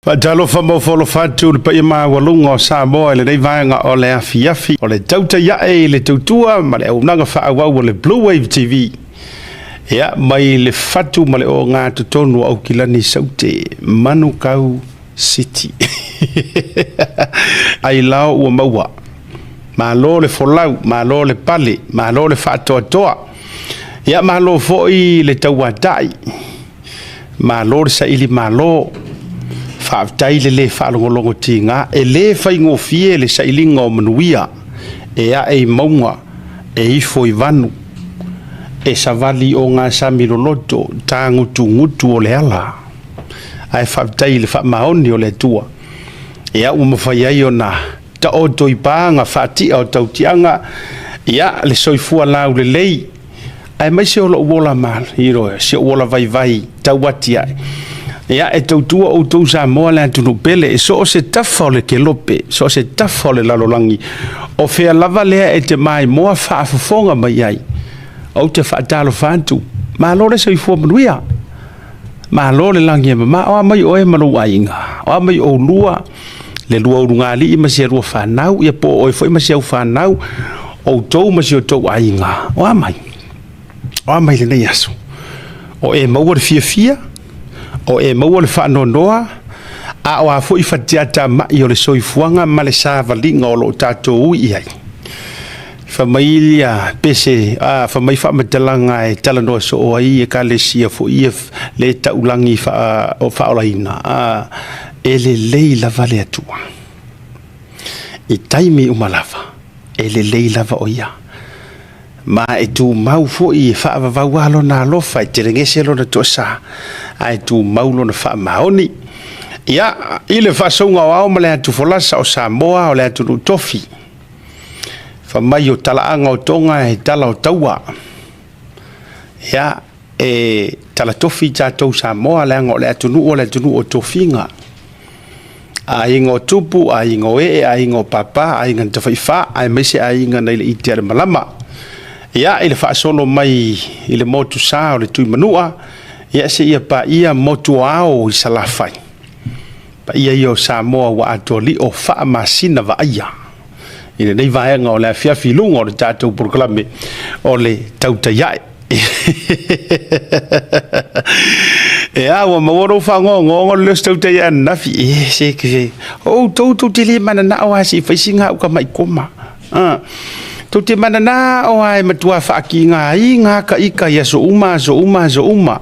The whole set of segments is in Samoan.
Faatalofa ma ofo atu le paia maualuga o Samoa i lenei vaega o le afiafi o le tautai ae i le tautua ma le auaunaga faaauau a le Blue Wave TV. Ia, mai le fatu ma le ogatotonu o Aukilani Saute, Manukau City. Ailao ua maua. Malo le folau, malo le pale, malo le faatoatoa. Ia, malo foi le tauatai. Malo le saili malo, faafetai le lē faalogologo tiga, e lē faigofie le sailiga o manuia e ae i mauga, e ifo i vanu, e savali i ogasami loloto, tagutugutu o le ala. Ae faafetai i le faamaoni o le Atua, ia ua mafai ai ona taoto i paga faatia o tautiaga, ia le soifua laulelei, aemaise o lou ola ioe, si ou ola vaivai tauatiae. Ia, e tautua outou Samoa le atunuu pele, e so o se tafa o le kelope, so o se tafa o le lalolagi, o fea lava lea e te maimoa faafofoga mai ai, ou te faatalofa atu. Malo le soifua manuia, malo le lagi e mama. O a mai oe ma lou aiga, o a mai oulua, le lua ulugalii ma sia lua fanau, ia po o oe foi ma si au fanau, outou ma si outou aiga, o a mai? O a mai lenei aso? O e maua le fiafia, o e maua le faanoanoa, a o a foi fatiata mai o le soifuaga ma le savaliga o lo o tatou ui i ai. Fai mai ia pese, a, fai mai faamatalaga e talanoa soo ai ekalesia foi ia le taulagi faaolaina, a, e lelei lava le Atua. I taimi uma lava, e lelei lava o ia. Ma e tumau foi e faavavau lava lona alofa, e telegese lona toasa, ae tumau lona faamaoni. Ia, i le faasouga o ao ma le atufolasa o Samoa o le atunuu tofi, fai mai o talaaga o toga e tala o taua. Ia, e talatofi tatou Samoa leaga o le atunuu o le atunuu o tofiga. Aiga o tupu, aiga o ee, aiga o papa, aiga na tafaifa, aemaise aiga nai le itialemalama. Ia, i le faasolo mai i le motusa o le Tuimanua, ia seia paia motu o ao i Salafai. Paia ia o Samoa ua atoa lio faamasina vaaia i lenei vaega o le afiafi i luga o le tatou polokalame o le Tautai Ae. Ea, ua maua lou fagogogo o le leo se tautai ae ananafi. E, se, se, o outou tou te le mananao lava se i fai sina au tamai koma. Tou te mananao lava e matua faatigaina lava ta ita i aso uma, aso uma, aso uma.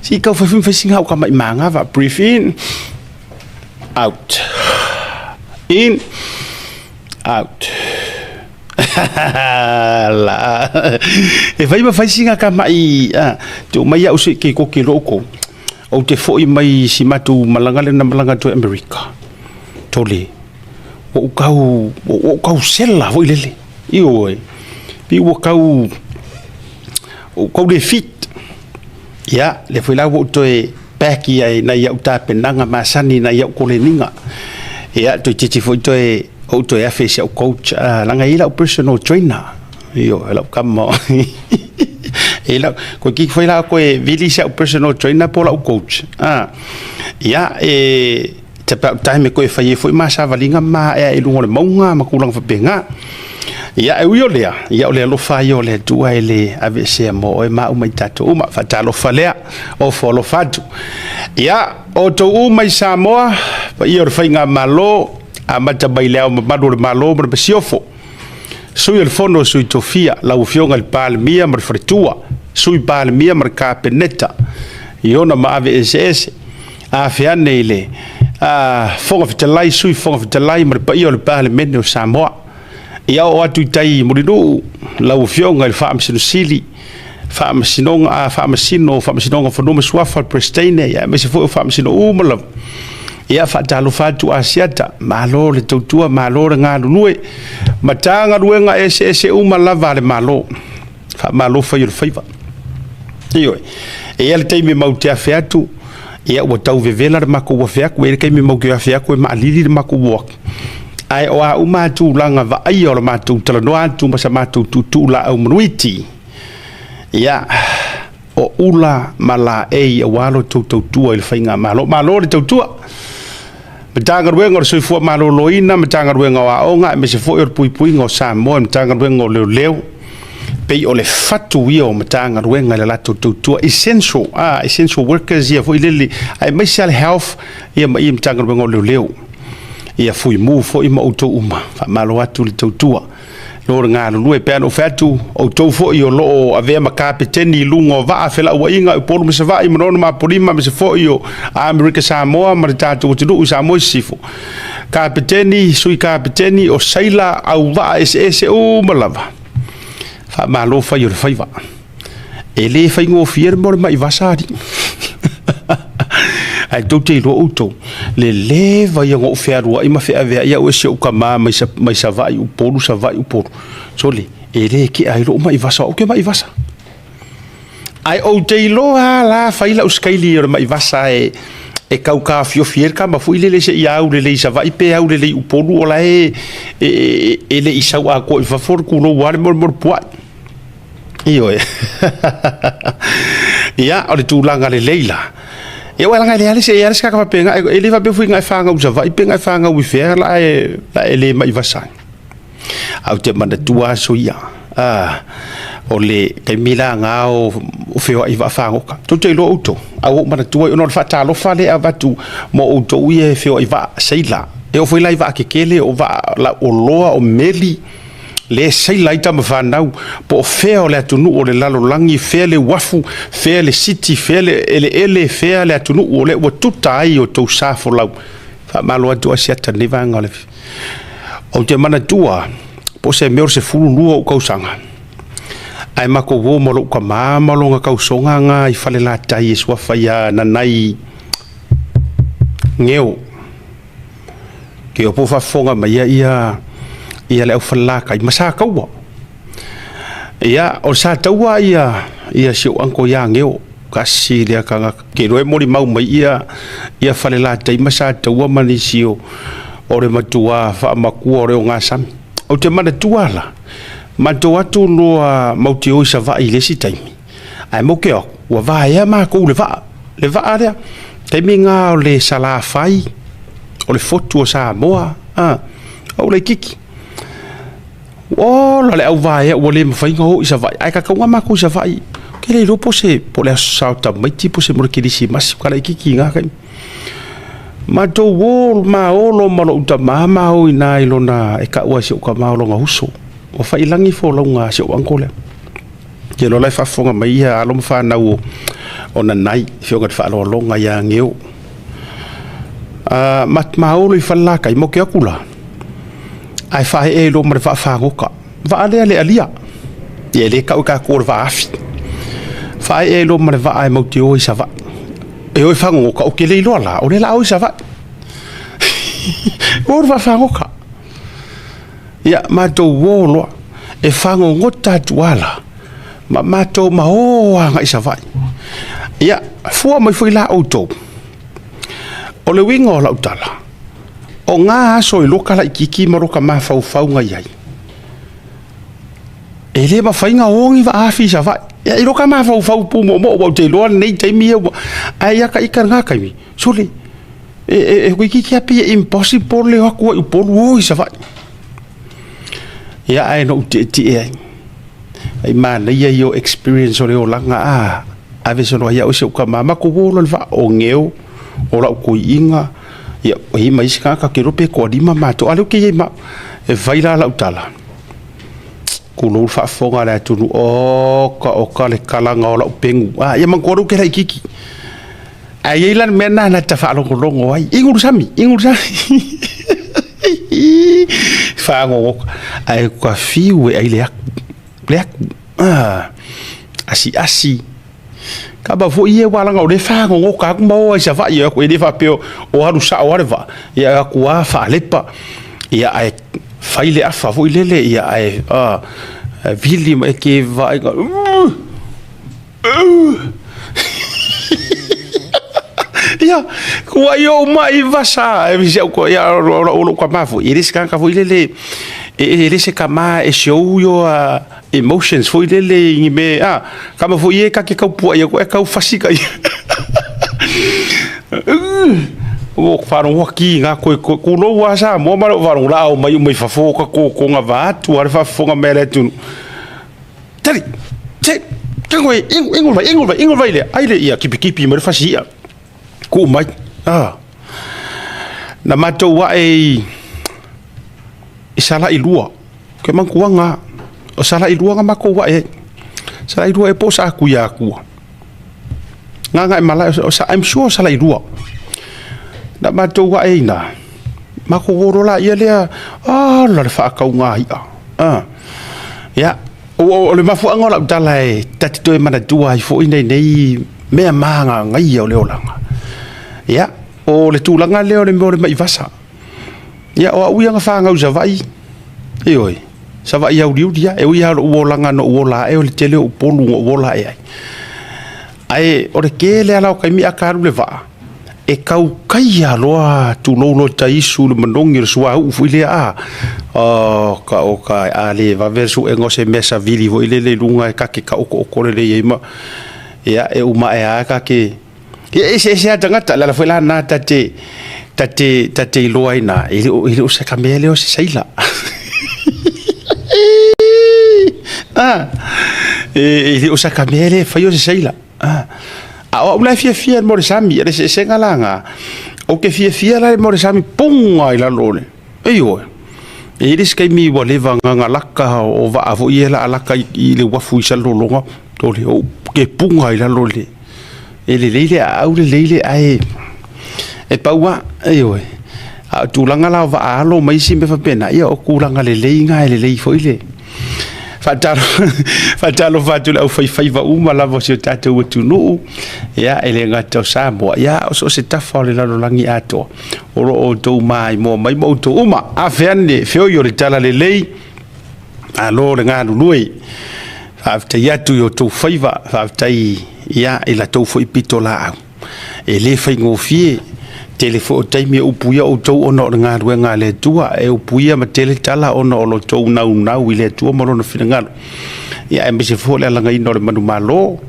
Se i tau fai foi ma fai sina au tamai manava. Breathe in, out. In, out. La. E fai ma fai sina tamai, tuu mai au se i kekoke loa outou. Ou te foi mai si matou malaga lea na malaga atu ai Amerika. Tole, ua ou tau, ua ou tau sela foi lele. Ioe, pei ua tau, ua ou tau le fit. Ia, lea foi la ua ou toe pack ai nai au tapenaga masani nai au koleniga. Ia, toeitiiti foi toe ou toe afe i si au coach, leaga e i ai lau personal trainer. Ioe, lau tama. E lau, toeitiiti foi la toe vili si au personal trainer po o lau coach. Ia, e it's about time e toe fai ai foi ma savaliga ma ae i luga o le mauga ma tulaga faapena. Ia, e ui o lea, ia o le alofa ia o le Atua e le aveesea mo oe ma au ma i tatou uma. Faatalofa lea, ofo alofa atu. Ia, outou uma i Samoa, paia o le Faigamalo, amata mai le Ao Mamalu o le Malo ma le Masiofo, Sui o le Fono a Sui Tofia, lau Afioga i le Palemia ma le Faletua, Sui Palemia ma le Kapeneta, i ona maave eseese, afe ane i le Fofoga Fetalai, Sui Fofoga Fetalai ma le paia o le Palemene o Samoa. Ia oo atu i tai i Mulinuu, lau Afioga i le Faamasino Sili, Faamasinoga, Faamasino, Faamasinoga o Fanua ma Suafa, le Peresetene, aemaise foi o Faamasino uma lava. Ia faatalofa atu Asiata, malo le tautua, malo le galulue, Matagaluega eseese uma lava a le Malo, faamalo fai o le faiva. Ioe, e i ai le taimi matou te afe atu, ia ua tau vevela le matou afe atu, e i ai le taimi matou te afe atu e maalili le matou o atu. Ae o a uma lava tulaga vaaia o le matou talanoa atu ma sa matou tuutuu laau manuiti, ia, o Ula ma Laei aua lo outou tautua i le faigamalo. Malo le tautua! Matagaluega o le Soifua Maloloina, Matagaluega o Aoga aemaise foi o le Puipuiga o Samoa, Matagaluega o Leoleo, pei o le fatu ia o Matagaluega i le latou tautua, essential, essential workers ia foi lele, aemaise lava le health ia ma i Matagaluega o Leoleo. Ia Fuimu foi ma outou uma, faamalo atu le tautua. Lo le galulue pei ona ou fai atu, outou foi o lo o avea ma kapeteni i luga o vaa felauaiga i Upolu ma Savaii, Manono ma Apolima, aemaise foi o Amerika Samoa ma le tatou atunuu i Samoa i Sisifo. Kapeteni, sui kapeteni, o saila, au vaa eseese uma lava. Faamalo fai o le faiva. E le faigofie le mea o le mai vasa alii. Ae tou te iloa outou, le leva ia ona ou fealuai ma feaveai au e si ou tama mai, mai Savaii, Upolu, Savaii, Upolu. Sole, e le kea ai lou mai vasa, o au ke mai vasa. Ae ou te iloa lava la fai lau sikaili o le mai vasa e, e tau taofiofi ai le tama foi lele seia aulelei i Savaii pe aulelei i Upolu o la e, e, e, e le i sau atoa i fafo le tulou lava le mea o le puai. Ioe. Ia, o le tulaga lelei la. Ia, ua laga e leai se, leai se tagata faapena, e le faapea foi na e fanau i Savaii pe na e fanau i fea la e, la e le mai vasa. Ae ou te manatua aso ia, o le taimi la na o feoai i vaafagota. Tou te iloa outou, a ua ou manatua ona o le faatalofa lea e avatu mo outou ia e feoai vaa, seila. E oo foi la i vaa tetele, o vaa lauoloa, o meli, le seila ai tama fanau, po o fea o le atunuu o le lalolagi, fea le uafu, fea le siti, fea le eleele, fea le atunuu o lea ua tuta ai outou sa folau. Faamalo atu Asiata i lenei vaega o le Ou te manatua, po o se mea o le 12 ou tausaga, ae matou o ma lou tama ma lona tausoga na i Falelatai e suafa ia Nanai Geo. Ke o po faafofoga mai ia ia ia le au Falelatai ma Sataua. Ia, o Sataua ia ia si ou uncle ia Geo, tasi lea tagata. Ke iloa e molimau mai ia ia Falelatai ma Sataua ma nisi o o le matua faamatua o le ogasami. Ou te manatua la, matou atu loa matou te o i Savaii i le isi taimi, ae matou te o atu, ua vaea matou i le vaa, le vaa lea, taimi lena o le Salafai, o le Fotu o Samoa, a, ou laitiiti. Ola le auvaea ua le mafai ona o i Savaii, ae tatau ona matou i Savaii. Ou te le iloa po o se, po o le aso Sa o tamaiti po o se mea o le Kerisimasi, ua laitiiti i na taimi. Matou o ma olo ma lou tama ma o i ina i lona, e taua e si ou tama o lona uso. Ua faiilagi folauga a si ou uncle lea. Ou te iloa o la e faafofoga mai ia alo ma fanau o Nanai, afioga i le Faaaloaloga ia Geo. Ma olo i Falelatai, ma ou te o atu la, ae faaee ai loa ma le vaa fagota. Vaa lea le alia, ia e le tau e tatou o le vaa afi. Faaee ai loa ma le vaa e matou te o ai i Savaii. E o e fagogota, ou te le iloa la, o lea o le a o i Savaii. O le vaa fagota. Ia, matou o loa, e fagogota atu lava la, ma matou ma o agai i Savaii. Ia, fua mai foi la outou, o le uiga o lau tala, o na aso i loka laitiiti ma loka mafaufau na i ai, e le mafai ona o ni vaa afi i Savaii. Ia, i loka mafaufau pumoomoo, aua ou te iloa lenei taimi ia ua... ae ia te ita i lena taimi, sole, e toeitiiti lava pei e impossible le o atu ai i Upolu o i Savaii. Ia ae na ou tietie ai, ai manaia ia o experience o le olaga a ave solo ai au e si ou tama, matou o loa i le vaa o Geo, o lau toeaina, ia e i ai ma isi tagata ou te iloa pe toalima matou, a o lea ou te i ai ma au. E fai la lau tala, tulou le faafofoga a le atunuu, oka oka le kalaga o lau pegu, a ia manatua o lea ou te laitiiti. Ae i ai la le mea lena na ta faalogologo ai, inu le sami, inu le sami. Fagogota, ae ua fiu e ai le aku, le aku, ah, asiasi. Kapa foi ia ua laga o lea e fagogota atu ma o ai i Savaii, e le faapea o alu sao lava le vaa, ia aku lava faalepa, ia ae fai le afa foi lele, ia ae ah, vili ma e te vaai, Ia, ua i ou mai vasa, e si au ko ia o lou tama foi, e le se tagata foi lele, e le se tama e show your emotions foi lele i ni mea, a, tama foi e ta te tau pua'i atu e tau fasi ka ia. Ua ou faalogo atu na toe tulou lava Samoa ma lou faalogo la a omai uma i fafo o ta vaeatu lava le faafofoga mai a le atunuu. Tali, se, tago e, inu, inu le vai, inu le vai, inu le vai lea. Ai le ia tipitipi mai le fasi i'a, tuu mai. Ah. Na matou ae i, i Salailua, ke mantuaga, o Salailua na matou ae ai. Salailua e po o Satuiatua. Gagaemalae, I'm sure o Salailua. Na matou ae ai i ina, matou o loa laia lea, ala le faatauga i'a. Ah. Ia, o le mafuaaga o lau tala e ta te toe manatua ai foi nei mea magagaia o le olaga. Ia, o le tulaga lea o le mea o le mai vasa. Ia, o au ia na fanau i Savaii, ioe, Savaii auliuli lava, e ui lava o lou olaga na ou ola ae o le tele o Upolu na ou ola ae ai. Ae o le tele lava la o taimi a ta alu i le vaa, e tau taia loa tulou loa taisu le manogi o le suauu foi lea a, oka oka a le vave le suega o se mea savili foi lele i luga e ta te taotooto lelei ai ma, ia e uma ae lava ta te, ia e eseese lava tagata, o le ala foi la lena ta te, ta te, ta te iloa ai i ina, e le o se mea lea o se seila. E le o se mea lea e fai o se seila. A o au la e fiafia i le mea o le sami, o le eseesega la lena, ou te fiafia la i le mea o le sami, puga i lalo o le, ioe. E i ai le isi taimi ua leva ona laka o vaa foi ia o le a laka i le uafu i Salelologa, ou te puga i lalo i le, e lelei le aau lelei le, ae e pau lava, ioe. A o tulaga la o vaa alo ma isi mea faapena, ia o tulaga lelei na e lelei foi le faatalofa atu i le aufaifaiva uma lava o si o tatou atunuu, ia, e le gata o Samoa, ia, a o so o se tafa o le lalolagi atoa, o lo o outou maimoa mai ma outou uma. Afe ane feoi o le talalelei, malo le galulue. Faafetai atu i outou faiva, faafetai ia, i la outou foi pitolaau. E le faigofie, tele foi o taimi e upuia outou ona o le galuega a le Atua, e upuia ma tele tala ona o lo outou naunau i le Atua ma Lona finagalo, ia, aemaise foi o le alagaina o le manumalo.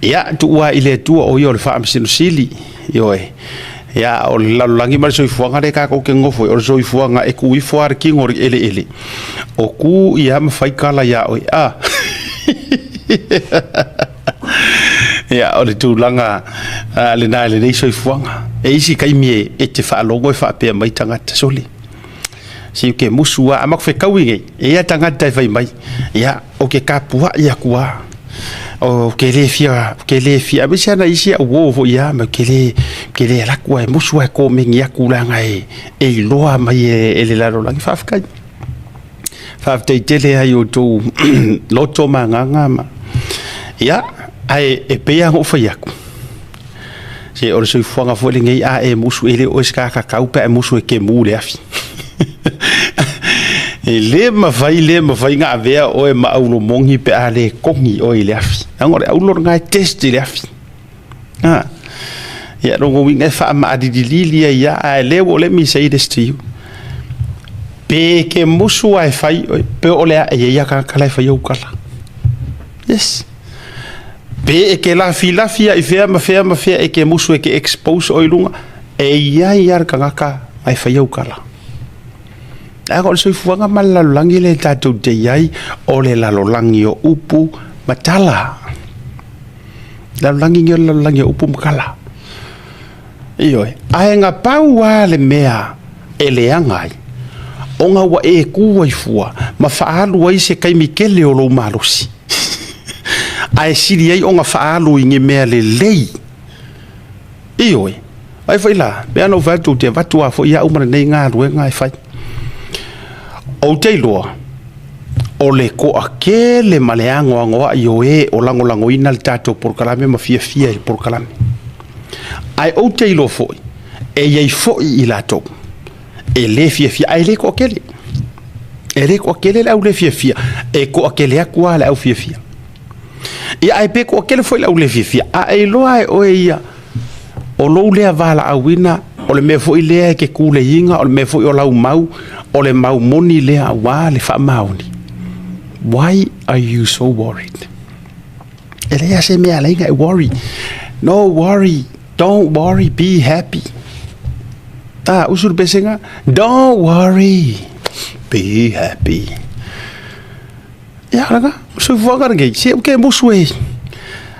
Ia, tuu lava i le Atua o ia o le Faamasino Sili, ioe. Ia, o le lalolagi ma le soifuaga lea tatou te nonofo ai, o le soifuaga e tu ifo lava le tino o le eleele, o tu ia ma fai tala ia oe, a. Ia, o le tulaga lena i lenei soifuaga. E isi taimi e te faalogo e faapea mai tagata, sole, se ou te musu lava, a matou fetaui nei, e i ai tagata e fai mai, ia, ou te tapuai atu lava, ou te le fia, ou te le fia, aemaise lava nai isi au uo foi lava, ma ou te le, ou te le alu atu lava e musu lava e komeni atu leaga e iloa mai e le lalolagi. Faafetai. Faafetai tele lava i outou loto ma agaga ma... Ia, ae e pei lava ona ou fai atu, se o le soifuaga foi lenei a e musu, e le o oe se tagata tau pe a e musu e te mu i le afi. E le mafai, le mafai ona avea oe ma aulomoni pe a le kogi oe i le afi. Leaga o le aulo lena e test i le afi. A, ia lona uiga e faamaalililili ai lava, ae le let me say this to you. Pe e te musu ae fai oe, pe o le a, e i ai lava tagata la e fai au tala. Yes. Pe e te lafilafi lava i fea ma fea ma fea e te musu e te expose oe i luga, e i ai lava le tagata e fai au tala. Leaga o le soifuaga ma le lalolagi lea tatou te i ai, o le lalolagi o upu ma tala. Lalolagi nei o le lalolagi o upu ma tala. Ioe, ae na pau lava le mea e leaga ai, ona ua e tu ai fua ma faaalu ai se taimi tele o lou malosi, ae sili ai ona faaalu i ni mea lelei. Ioe, ai foi la, pei ona ou fai atu, ou te avatu lava foi au ma lenei galuega e fai. Ou te iloa, o le toatele ma le anoanoai o e o lagolagoina le tatou polokalame ma fiafia i le polokalame. Ae ou te iloa foi, e i ai foi i latou e le fiafia, ae le toatele. E le toatele le au le fiafia, e toatele atu lava le au fiafia. Ia ae pe toatele foi le au le fiafia, a e iloa e oe ia, O lou lea valaauina, o le mea foi lea e ke tuleiga, o le mea foi o lau mau, o le mau moni lea aua le faamaoni. Why are you so worried? E leai se mea e ala ai ona e worry. No worry, don't worry, be happy. Ah, usu le pesega, don't worry, be happy. Ia, laga, soifuaga lenei, se ke musu e,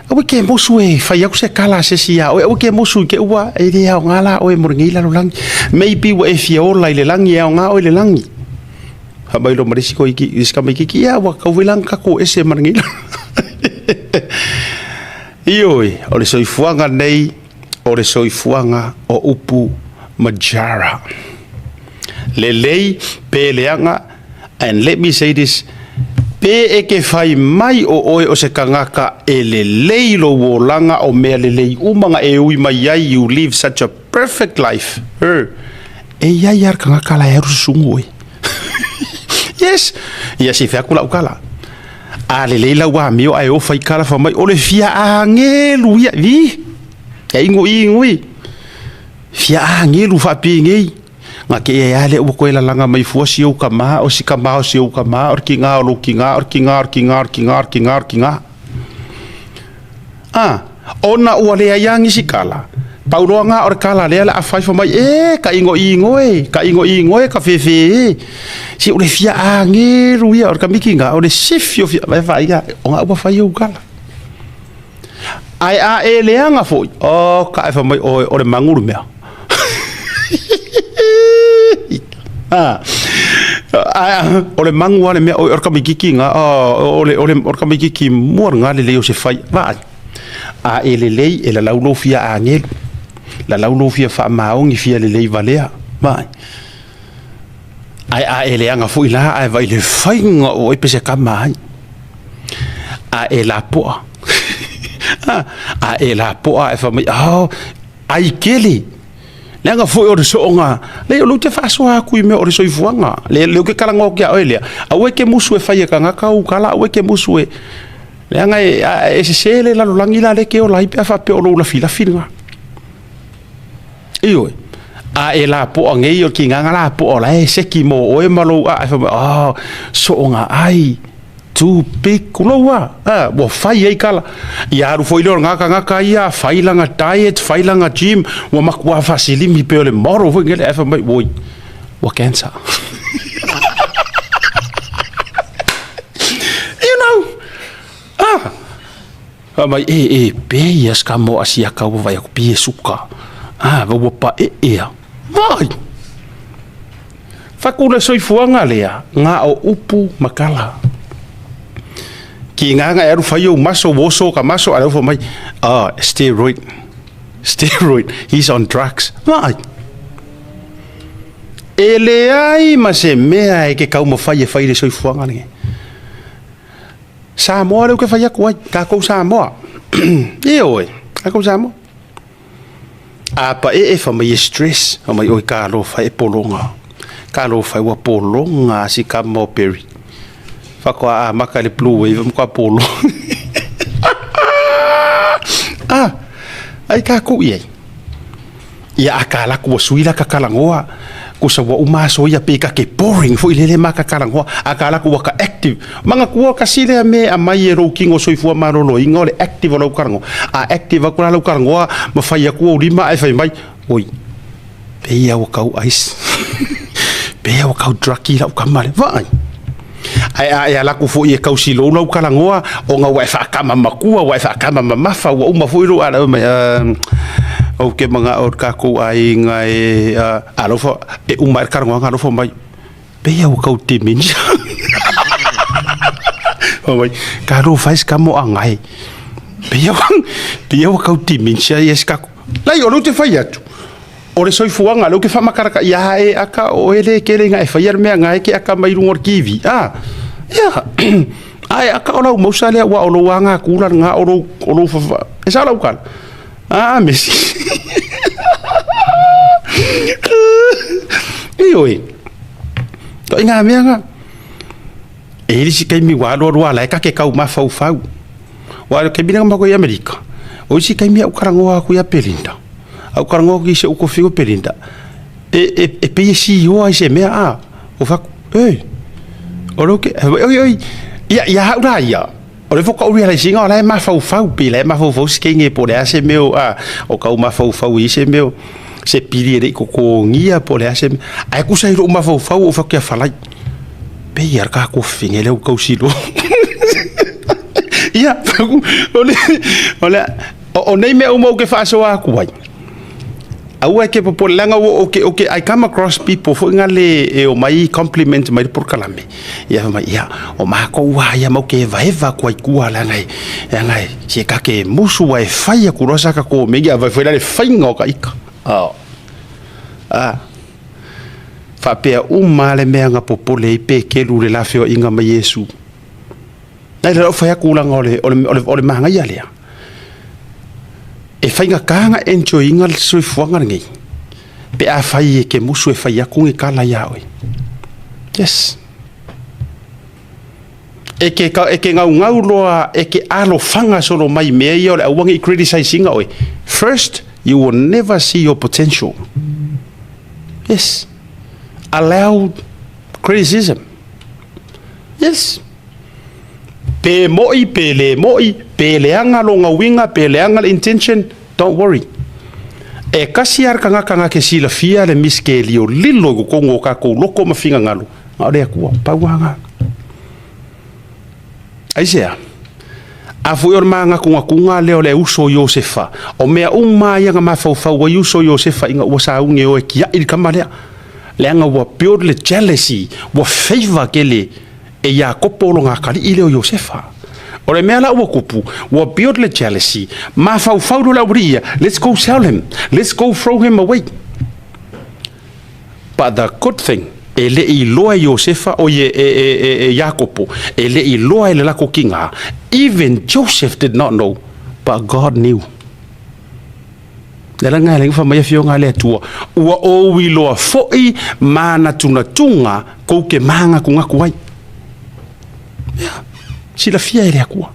aua ke musu e fai aku se kala se si ia oe, aua ke musu i ke ua, e le aoga la oe mo lenei lalolagi. Maybe ua e fia ola i le lagi, e aoga oe i le lagi. Fai mai loa ma le isi koiki, isi tamaititi, ia ua tau foi la ona tatou ese ma lenei Ioe, o le soifuaga lenei, o le soifuaga o upu majara. Lelei pe leaga, and let me say this, pe e ke fai mai o oe o se tagata e lelei lou olaga o mea lelei uma na e ui mai ai, you live such a perfect life. Her. E iai lava le tagata la e alu susugu oe. Yes! Ia se i fai atu lau tala. A lelei lau amio ae ofa i kala fai mai, o le fia agelu ia, vi! E ingo i ingo i. Fia agelu faapenei. Na te ea lea ua toe lalaga mai fua si ou tama, o si tama o si ou tama, o le tiga o lou tiga, o le tiga, o le tiga, o le tiga, o le tiga, o le tiga. A, ona ua leai lava nisi kala, pau loa na o le kala lea o le a fai fai mai, e, ka igoigo e, ka igoigo e, ka fefe e. Se o le fia agelu ia, o le kamiki na, o le sifi o fia, vai vai ia, o na ua fai ou kala. Ae a e leaga foi, o ka e fai mai oe, o le magu le mea. O le magu lava le mea, o le tamaititi lena, o le tamaititi mua lena lelei o se fai, vaai, a e lelei e lalau lou fia agelu, lalau lou fia faamaoni fia lelei valea, vaai. Ae a e leaga foi la ae vaai i le faiga o oe pe se kama ai. A e lapoa, a e lapoa ae fai mai, oh, ai kele. Leaga foi o le sooga, leai o lea ou te faasoa atu i mea o le soifuaga. Lea lea ou te talanoa atu ia oe lea, aua e te musu e fai e tagata ou tala, aua e te musu e, leaga e, e sese le lalolagi la lea e te ola ai pe a faapea o lou lafilafi lena. Ioe, a e lapoa nei o le kinaga lapoa o la e seki mo oe ma lou aa e fai mai, oh, sooga ai, too big, kulou a, a, ua fai ai kala. Ia alu foi lea o lena tagata ia, fai lana diet, fai lana gym, ua matua faasilimi pei o le model foi lele, ae fai mai, oi, ua cancer. You know, ah, fai mai, e, e, pe ia ska mo asiaka ua vai aku pie suka. Ah, ua paee a. Vai! Whaku le soifuaga lea, nga o upu ma kala. Ki ngā e aru whai ou maso, woso ka maso, a leo mai, ah, steroid, steroid, he's on drugs. Vai! E leai ma se mea e ke kaumawhai e whai le soifuaga lenei. Samoa leo ke whai aku ai, kākou Samoa. Ioe, kākou Samoa. A paee fa mai e stress, fa mai oi ka alofa e pologa. Ka alofa e ua pologa a si kama o Perry. Faatoa amata i le blue wave matua pologa. Ah, ai kākou i ai. Ia a ka laku ua sui la ka talanoa, kusa ua uma aso ia pei ka ke boring foi lele ma ka talanoa, a ka laku ua ka active. Manatua kasi lea mea e aumai e lou kino soifua maloloina o le active o lau talanoa. A active atu la lau talanoa ma fai atu ou lima ae fai mai, oi, pei lava ua tau ice, pei lava ua tau druggy lau tama lea. Vaai! Ae a e alu atu foi e tausilou lau talanoa ona ua e faatama matua, ua e faatama mamafa, ua uma foi lou ala mai, ou te manao i le tatou aiga e, alofa, e uma ai le talanoaga alofa mai, pei lava ua tau dementia. Fai mai, talofa e si tama o Agae, pei lava ua tau dementia ia si tatou. Lai, o lea ou te fai atu, o le soifuaga, lea ou te faamatalata ia e aka o e le tele ina e faia le mea na e te aka mai luga o le TV. Ah, ia, ae aka o lau mausa lea ua o lou aga kula lena o lou, o lou fafa, e sao lau tala? Ah, mesi. Ioe, ituaiga mea na. E i ai le isi taimi ua alu alu lava la e ta te tau mafaufau. Aua o le taimi lea na matou i Amerika, o isi taimi au talanoa atu ia Belinda. A ou talanoa atu i si ou tofi o Belinda, e pei e sioa i se mea a, ou fai atu, oi, o lea ou te, oi, oi, ia, ia au la ia, o lea faatoa ou realize ina o la e mafaufau, pei o la e mafaufau se teine po o le a se mea o, a, o tau mafaufau i se mea o, se pili e le i totogia po o le a se mea. Ae tusa i lou mafaufau ou fai atu ia Falai, pei lava le ta tofi lea ua tausiloa. Ia, o le, o nei mea uma ou te faasoa atu ai, aua e te popole, leaga ua ou te, ou te, I come across people foi na le e omai compliment mai le polokalame, ia fai mai, ia, o matou lava ia matou te evaeva atu ai i tua leaga e, leaga e, se ta te musu ae fai atu loa sa ta komeni, a fai foi la le faiga o ta ita. A, faapea uma lava le mea na popole ai Peteru i le la feoaiga ma Iesu. Nai le lau fai atu leaga o le, o le, o le, o le manaia lea. E faigata na enjoy ina le soifuaga lenei pe afai e te musu e fai atu ni tala ia oe. Yes. E ke, e ke gaugau loa, e ke alofaga solo mai mea ia o le aua ne i criticize ina oe. First, you will never see your potential. Yes. Allow criticism. Yes. Pe mo'i, pe le mo'i, pe leaga lona uiga, pe leaga le intention, don't worry. E kasi lava le tagata na te silafia le miskelio lilo i totonu o tatou loto ma finagalo, na o le Atua, pau lava lena. Aisea? A foi o le manatunatuga lea o le uso o Iosefa, o mea uma lava ia na mafaufau ai uso o Iosefa ina ua sauni e o e tiai le tama lea. Leaga ua build le jealousy, ua favour tele e Iakopo lona atalii lea o Iosefa. O le mea la ua tupu, ua build le jealousy, mafaufau loa le aualii ia, let's go sell him, let's go throw him away. But the good thing, e le i iloa e Iosefa, oi e, e, e, e, e Iakopo, e le i iloa e le latou kina, even Joseph did not know, but God knew. Le ala lena e ala ai ona fai mai afioga a le Atua, ua ou iloa foi manatunatuga kou ke manatunatu ai. Ia, silafia e le Atua.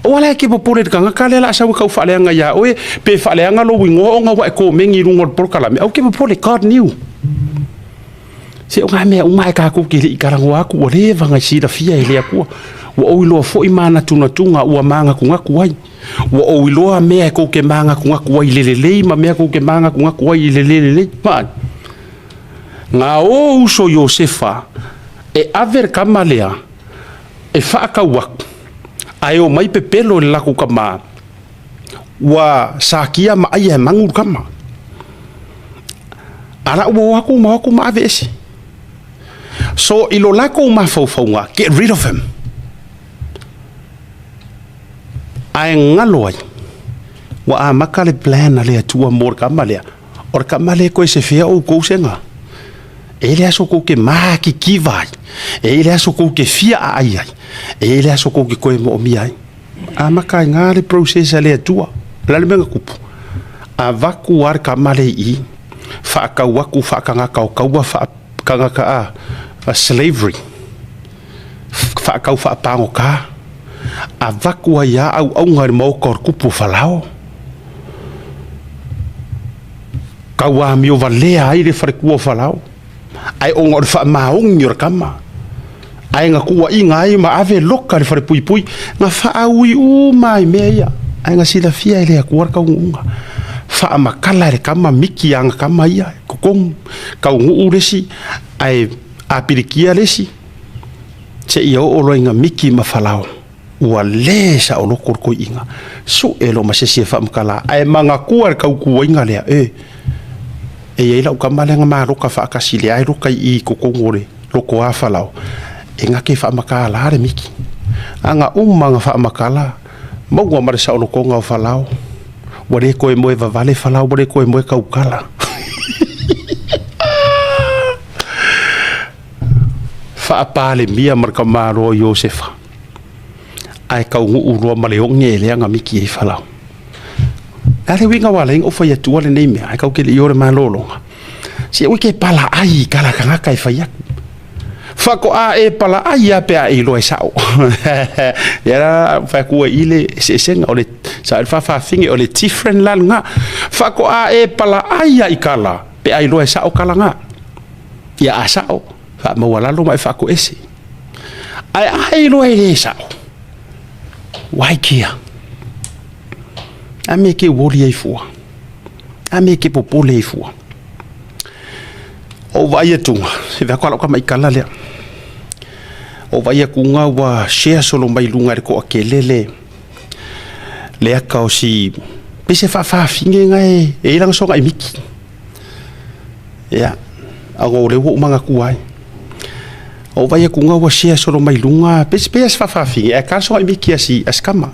Aua la e ke popole i le tagata lea o le a sau e tau faaleaga iā oe, pe faaleaga lou igoa ona ua e komeni i luga o le polokalame. Aua ke popole, God knew. Se o ngā mea uma e kākou ke le i talanoa atu, ua leva ona silafia e le Atua. Ua ou iloa foi manatunatuga ua manatunatu ai. Ua ou iloa mea e kou ke mānatunatu ai i le lelei ma mea kou ke mānatunatu ai i le lē lelei. Vaai. Ngā ō uso Iosefa e ave le kama lea e whaakau aku, a e o mai pepelo i le lakou kamā, ua sakia ma aia e mangu le kama. A la ua o aku ma o aku ma ave ese. So i lo lakou mafaufauga, get rid of him. Ae galo ai, ua amata le plan a le Atua mo le kama lea. O le kama lea e koe sefea oukou sega. E i le aso kou ke mākikiva ai. E i le aso kou ke fia aai ai. E i le aso kou ke koe moomia ai. Amata ai ngā le process a le Atua. O le a le mea na kupu? Avaku a le kama lea i i, whaakau aku, whaakangaka o kaua, whaakangaka a slavery. Whaakau whaapāngokā. Avaku ai a auaunga i le maoka o le kupu o Falao. Kau amio valea ai le falekua o Falao. Ae ona o le faamaoni o le kama. Ae na kuaiga ai ma ave loka i le falepuipui. Na faaui uma ai mea ia. Ae na silafia e le Atua le taunuuga. Faamatala e le kama miki ana kama ia i totonu. Taunuu le isi ae apilikia le isi. Seia oo loa ina miki ma Falao. Ua le saoloko le koiiga. Sue loa ma se isi e faamatala, ae manatua le tautuaina lea, e, e i ai lau tama lea na maloka faatasi lea e loka i i i totonu o le loko a Falao, e gake faamatala le miki. A na uma na faamatala, maua ma le saolotoga o Falao, ua le toe moe vavale Falao, ua le toe moe taukala. Faapalemia ma le tamaloa o Iosefa, ae taunuu loa ma le oge lea na miki ai Falao. O le a le uiga ua ala ai ona ou fai atua lenei mea, ae tatou te le i o i le malologa? Se aua e te palaai i tala tagata e fai atu. Faatoa e palaai lava pe a e iloa e sao. Ia la fai atu ai i le eseesega o le sa le faafafine o le different la lena. Faatoa e palaai lava i tala pe a iloa e sao tala na. Ia a sao, faamaualalo ma e faatoese. Ae a e iloa e le sao, why care? A mea e te worry ai fua? A mea e te popole ai fua? Ou vaai atuga, se vea atu lau tamaikala lea. Ou vaai atuga ua share solo mai luga e le toatele le le aka o si pei se faafafine na e e i lana soga miki. Ia, a o lea ua ou manatua ai. Ou vaai atuga ua share solo mai luga pei se faafafine ae ka soga miki a si a si kama.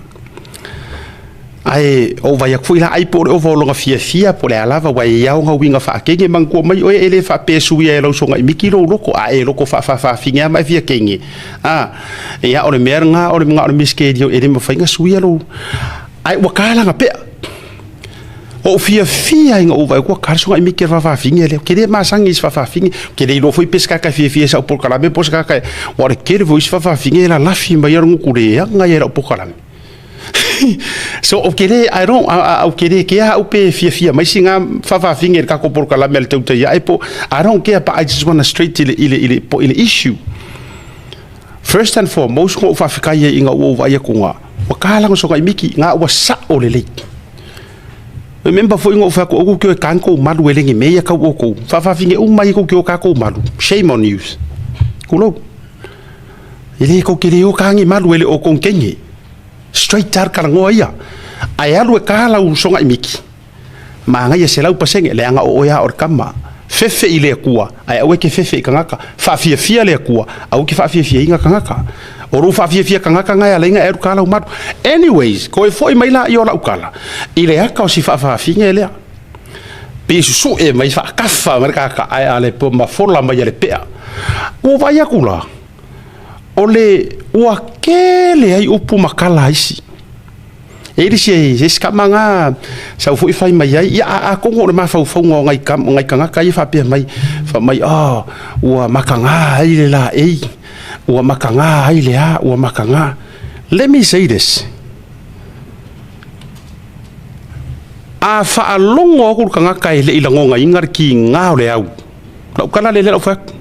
Ae ou vaai atu foi la ai po o le ova o lona fiafia po o le a lava, ua e iai ona uiga faakege. Manatua mai oe e le faapea e suia e lau sogai miki lou loto, a e loto faafaafafine lava ma e fia kege. A, ia o le mea lena o le manao o le miskelio e le mafai ona suia lou, ae ua ta lana pea. Ua ou fiafia ina ou vaai atu ua ta le sogai miki a le faafafine lea. Ou te le masani i se faafafine, ou te le iloa foi pe se tagata e fiafia i sau polokalame po o se tagata e, aua o le tele foi o isi faafafine e lalafi mai lava le gutu leaga ia i lau polokalame. So ou te le, I don't, ou te le kea au pe fiafia mai sina faafafine i le tatou polokalame a le tautai ae po, I don't care, but I just wanna straight i le, i le, i le, po i le issue. First and foremost, na ou faafetai ai ina ua ou vaai atu na, ua ta lana sogai miki, na ua sao lelei. Remember foi na ou fai atu, ou te o e ta ni kou malu e le ni mea ia kau oukou. Faafafine uma ia kou te o ta kou malu. Shame on you. Kulou. E le kou te le o ka ni malu e le o kou kenge. Straight tar kalangoa ia. Ae alu e ka lau sogai miki. Manaia 100% leaga o oe a o le kama. Fefe i le Atua, ae aua e te fefe i tagata. Faafiafia le Atua, aua e te faafiafiaina tagata. O lou faafiafia tagata na e ala ai ona e alu ka lau malu. Anyways, toe foi mai laia o lau tala, i le ata o si faafafine lea. Pei e susue mai faakafa mai le tagata, ae a le ma fola mai e le pea. Ua vaai atu la, o le ua tele ai upu ma tala a isi. E i ai se isi tama na sau foi fai mai ai, ia a atonu o le mafaufauga o nai tama, nai tagata ia faapea mai, fai mai, oh, ua mataga ai le laei, ua mataga ai le a, ua mataga. Let me say this, a faalogo atu le tagata e le i lagonaina le tiga o le au, Lau tala lea lau fai atu.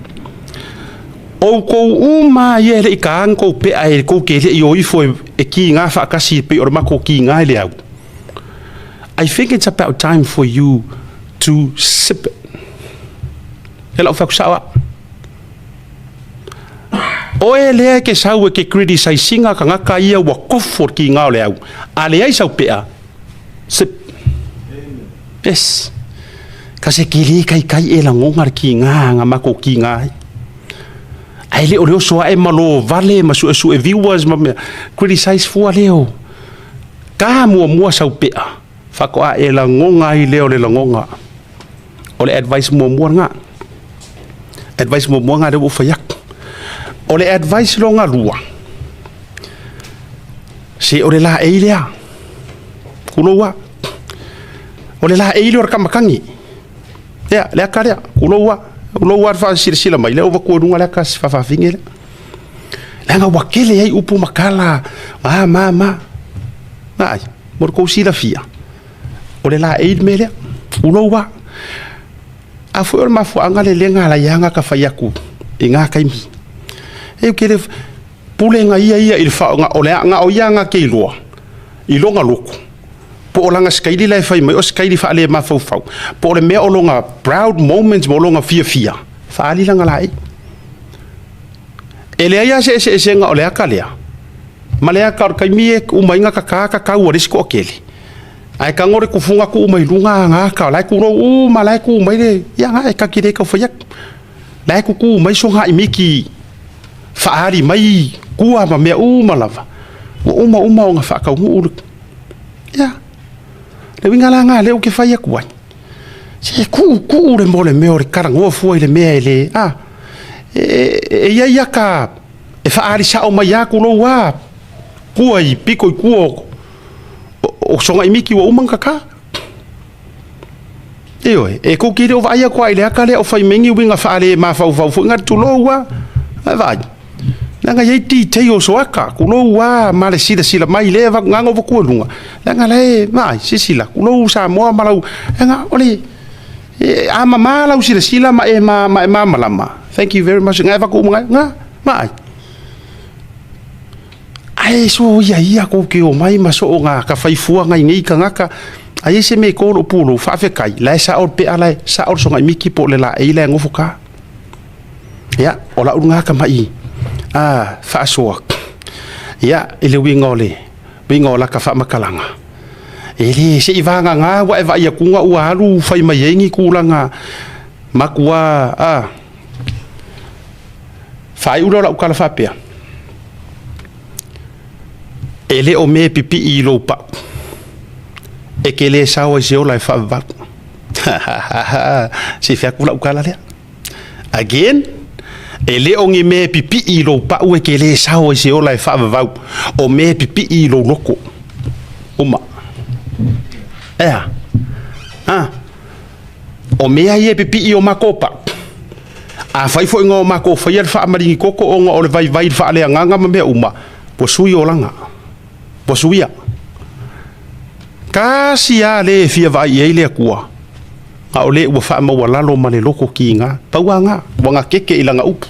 Outou uma ia e le i taā ni tou pea e tou te le i o ifo e kiga faatasi e pei o le matou kiga i le au. I think it's about time for you to sip it. Lea lau fai atu sao au. Oe lea e te sau e te criticize ina tagata ia ua kofo le kiga o le au, a leai sau pea, sip. Yes. Ka se ke le kaikai e lagona le kiga na matou kiga ai. Ae le o le oso ae ma lo vale ma suesue viewers ma mea. Criticize fua leo. Ka muamua sau pea. Faatoa e lagona ai lea o le lagona. O le advice muamua lena. Advice muamua lena lea ua ou fai atu. O le advice lona lua, se o le laei lea. Kulou a. O le laei lea o le kamakagi. Ia, le aka lea, kulou a. Kulou a le faasilasila mai, lea ua vatua i luga le aka si faafafine lea. Leaga ua tele ai upu ma tala, a ma ma. Ai, mo le tou silafia, o le laei le mea lea, kulou a. A foi o le mafuaaga lea lea na ala ai lava ona fai atu i na taimi. E ou te le pulega ia ia i le faa, o le na o ia na te iloa i lona loto, po o lana sikaili la e fai mai o sikaili faalemafaufau, po o le mea o lona proud moments ma o lona fiafia, faaali lana laei. E leai lava se eseesega o le aka lea ma le aka o le taimi e uma ai ona kaka kakau a le isi toatele. Ae tago le tufuga tuu mai luga ga aka o la e tulou uma, la e tu mai le, ia ga e kaki le tau fai atu. La e tutu mai soga'i miki faaali mai kua ma mea uma lava, ua uma uma ona faataunuu le, ia, le uiga la lena lea ou te fai atu ai, se tuutuu le mea o le mea o le talanoa fua i le mea e le, a, e i ai aka e faaali sao mai lava tulou lava kua i pito i tua o soga'i miki ua uma ona kaka. Ioe, e kou te le o vaai atu lava i le aka lea o fai mai ni uiga faalemafaufau foi na, tulou lava. Ae vaai, leaga e i ai details o aka, kulou a ma le silasila mai lea gaga o vaku e luga, leaga la e vaai, silasila, kulou Samoa ma lau, leaga o le, e, a mamā lau silasila ma e, ma, ma e malamalama. Thank you very much. Ngai vaku uma ngai, nga, vaai. Ae so ia ia kou ke o mai ma so o ngā ka whaifua ngai nei kangaka, ai e se me kō lo pūlou, whaafekai, la e sa o pe ala e, sa o songa i miki po le la e ila e ngofo ka. Ia, o lau ngā ka mai, a, whaasoa. Ia, i le uiga o le, uiga o laka whamakalanga. E le, se i vānga ngā wa e vai akunga ua alu whai mai e ngi kūlanga makua, a, whaiula o lau kala whapea. E le o me pipi i lou pau. E ke le sao ai se ola e whaavalu. Se whiaku lau kala lea. Again, e le o ngi me pipi'i i lou pa'u e ke lē sao ai se ola e faavavau, o me pipi'i i lou loko. Uma. Ea. Ha. O mea ia e pipi'i o makou pa'u. Afai foi nga o makou faia le faamaligi koko ona o le vaivai i le faaleagaga ma mea uma, ua sui olaga. Ua suia. Tasi a le e fia vaai i ai le Atua. A o le ua faamaualalo ma le loko kiga, pau a ga, ua gakeke i lana upu.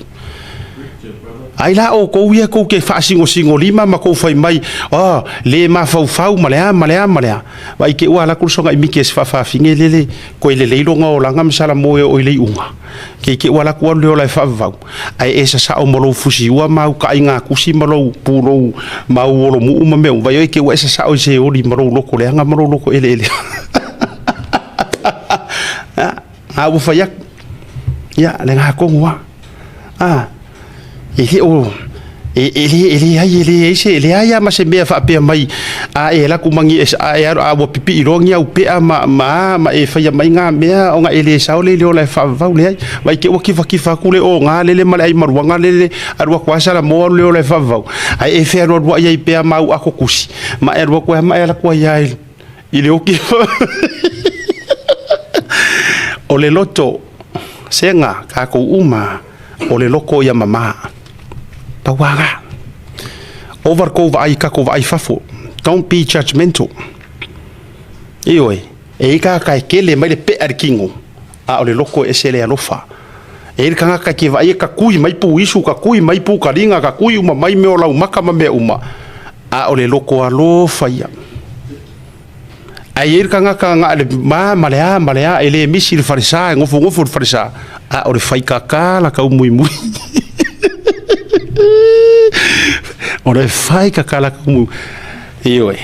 Ai la outou ia tou te faasingosingo lima ma tou fai mai, oh, le mafaufau ma le a ma le a ma le a. Vaai te ua ala atu le soga i miki e se faafafine lele, koe lelei lona olaga ma salamo e oo i le iuga. Ke te ua ala atu alu le ola e faavavau, ae e sasao ma lou fusiua ma au taaiga tusi ma lou pulou ma au olomuu ma mea uma. Vaai oe te ua e sasao i se oli ma lou loto leaga ma lou loto eleele. A ua fai atu. Ia, le ga tonu lava. A, e le o, e, e le, e leai, e leai se, e leai lava ma se mea faapea mai, a e alu atu ma ni, a e alu, a ua pipii loa ni au pea ma, ma a, ma e faia mai ngā mea ona e le sao le i le ola e faavavau, leai. Vaai te ua kifakifa atu le o ngā lele ma le aimaluaga lele, alu atu lava Salamo alu le ola e faavavau, ae e fealualuai ai pea ma au ato tusi, ma e alu atu ai ma e alu atu ai lava i, i le oki. O le loto, sega, kākou uma, o le loko ia mamā. Pau a ngā. Ova le kou vaai, kako vaai fafo. Don't be judgmental. Ioe, e i ka ka e kele mai le pea le kino, a o le loko e ese le alofa. E i le kangaka ke vaai e ka kui mai pu isu, ka kui mai pu kalinga, ka kui uma mai mea o lau maka ma mea uma, a o le loko alofa ia. Ae i ai le tagata na o le ma ma le a ma le a, e le misi i le falesa, e nofonofo i le falesa, a o le faikaka la kaumuimui. O le faikaka la kaumuimui. Ioe.